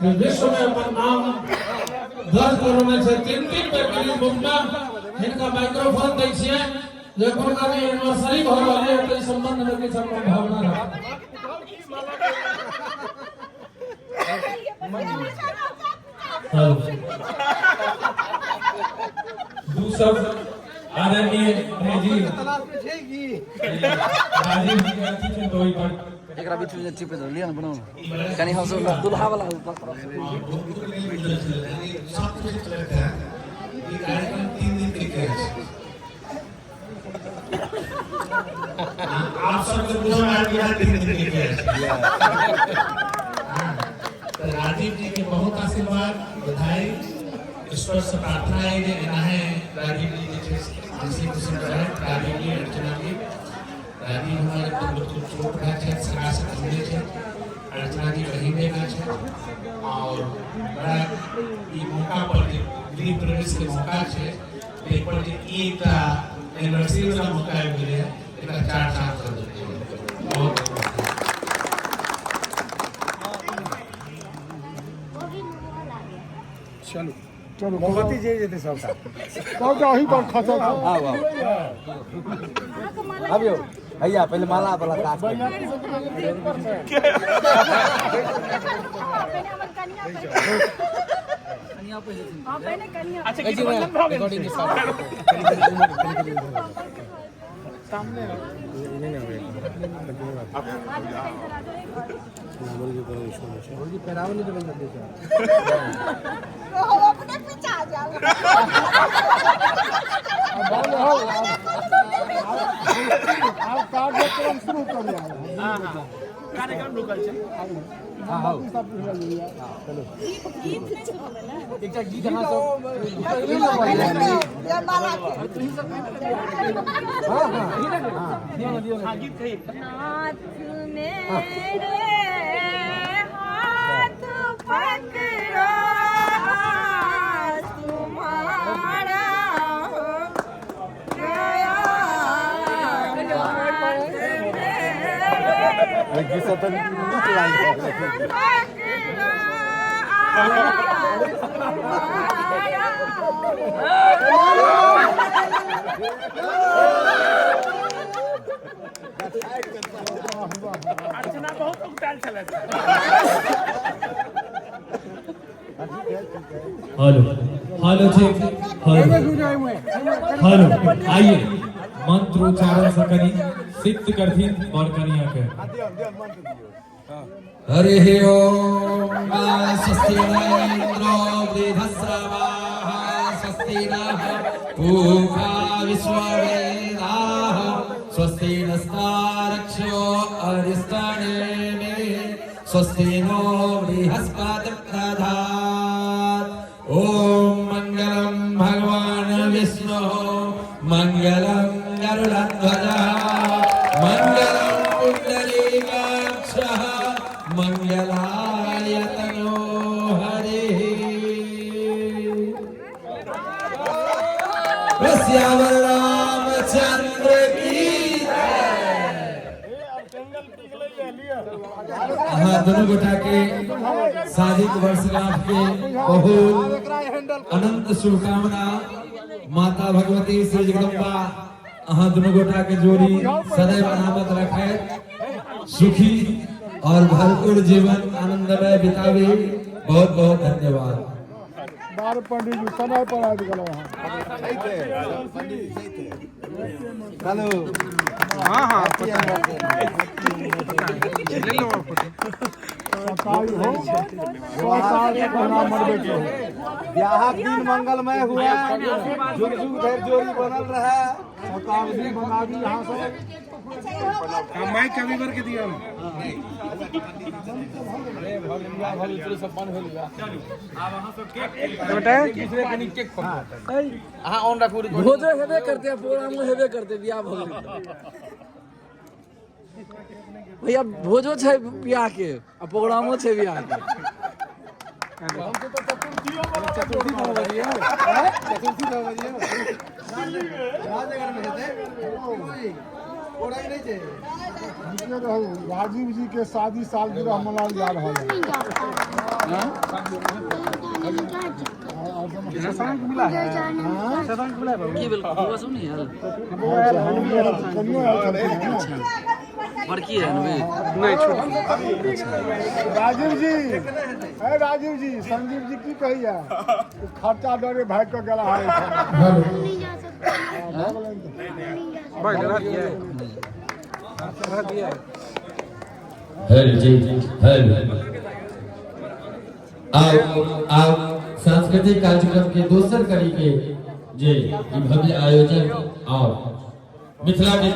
जे विश्व में अपन नाम दर्ज करौने छै। तीन तीन बेर गिनीज बुक में। हिनका माइक्रोफोन दै छियै जे हुनका भी एनिवर्सरी भऽ रहल है, ताहि संबंध में किछु अपन भावना राखू। हेलो। दू शब्द आदरणीय भाईजी राजीव जी के अथी छनि, तऽ ओहि पर एकरा बीच में चिपे दो लिया ना, बनाओ कनी। हम सब दुल्हा वाला सब कुछ चलता है। ये कार्यक्रम 3 दिन के है। आप सबके बुझल आबि गेल 3 दिन के है। तो राजीव जी के बहुत आशीर्वाद, बधाई। ईश्वर से प्रार्थना है जे एनाहे राजीव जी जे छै हंसी खुशी रहत। राजीव जी, अर्चना जी। राजीव हमारे एकदम बिल्कुल छोट भाई छथि, सगा से कमले छथि। अर्चना जी बहिन जेना छथि। और बड़ा ई मौका पर जे गृह प्रवेश के मौका छै, ताहि पर जे ई एकटा एनिवर्सरी वाला मौका आबि गेलै, एकरा चार चाँद कर देलकै। बहुत बहुत बधाई। चलो, मोमबत्ती जरि जेतै सबटा, सबटा ओही पर खसत। आउ आउ, आबियौ भैया, पहिले माला वाला काज करू। अच्छा, गीत बंधन भऽ गेल रिकॉर्डिंग के साथ। सामने। हम अपने पीछा जाओ। आब कार्यक्रम शुरू करू। कार्यक्रम रुकल छै। हाँ हाँ सब बुझलियै। एकटा गीत अहाँ सब। जयमाला के। हाँ, गीत कही। नाथ मेरे हाथ पकड़ो, आज तुम्हारा हो गया। नाथ मेरे गीत सब तऽ नीक लागि रहल है। पकड़ो, आज तुम्हारा हो। अर्चना बहुत उगतायल छलथि। हेलो हेलो, ठीक, हेलो हेलो। आइए, मंत्रोच्चारण से कनी सिद्ध करथिन वर कनिया के। हरिः ॐ। स्वस्ति न इन्द्रो वृद्धश्रवाः, स्वस्ति नः पूषा विश्ववेदाः, स्वस्ति नस्तार्क्ष्यो अरिष्टनेमिः, स्वस्ति नो बृहस्पतिर्दधात्। ॐ मङ्गलं भगवान् विष्णुः, मङ्गलं गरुडध्वजः, मङ्गलं पुण्डरीकाक्षः, मङ्गलाय तनो हरिः। सियावर रामचंद्र की जय। अहाँ दुनू गोटा के शादीक वर्षगांठ के बहुत अनंत शुभकामना। माता भगवती श्री जगदम्बा अहाँ दुनू गोटा के जोड़ी सदैव अनामत रखे, सुखी और भरपूर जीवन आनंदमय बितावे। बहुत बहुत धन्यवाद। बार पंडित जी समय पर आबि गेलहुँ अहाँ। हेलो। हाँ, सताई हो, 100 साल के महीना मनबैके हो। ब्याहक दिन मंगलमय हुआ, जुग जुग धरि जोड़ी बनल रहे। शताब्दी मनाबी अहाँ सब। माइक कभी भर के दिया। आब अहाँ सब केक अहाँ ऑन राखू। भोजो हेबे करते, प्रोग्रामो हेबे करते, बियाह भऽ गेलै भैया। भोजो छै बियाह के आ प्रोग्रामो छै बियाह के। चतुर्थी 9 बजे, चतुर्थी 9 बजे। राजनगर में हेतै, ओराइ नहि छै। नीके रहू। राजीव जी के शादी सालगिरह मनाओल जा रहल है। की भेल बौआ सब नहीं आयल? बड़की है ने? राजीव जी, ए राजीव जी, संजीव जी की कहैया, खर्चा डरे भागि कऽ गेला है। हर जी हर। आब आब सांस्कृतिक कार्यक्रम के दोसर कड़ी के जे ई भव्य आयोजन और मिथिला के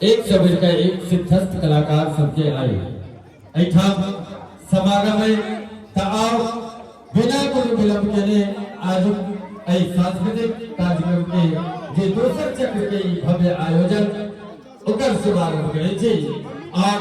एक से बढ़िकर एक सिद्धस्थ कलाकार सबके आए एहिठाम समागम है, तऽ आउ बिना कोनो विलंब केने आजुक एहि सांस्कृतिक कार्यक्रम के जे दोसर चक्र के ई भव्य आयोजन ओकर शुभारंभ करै छी। और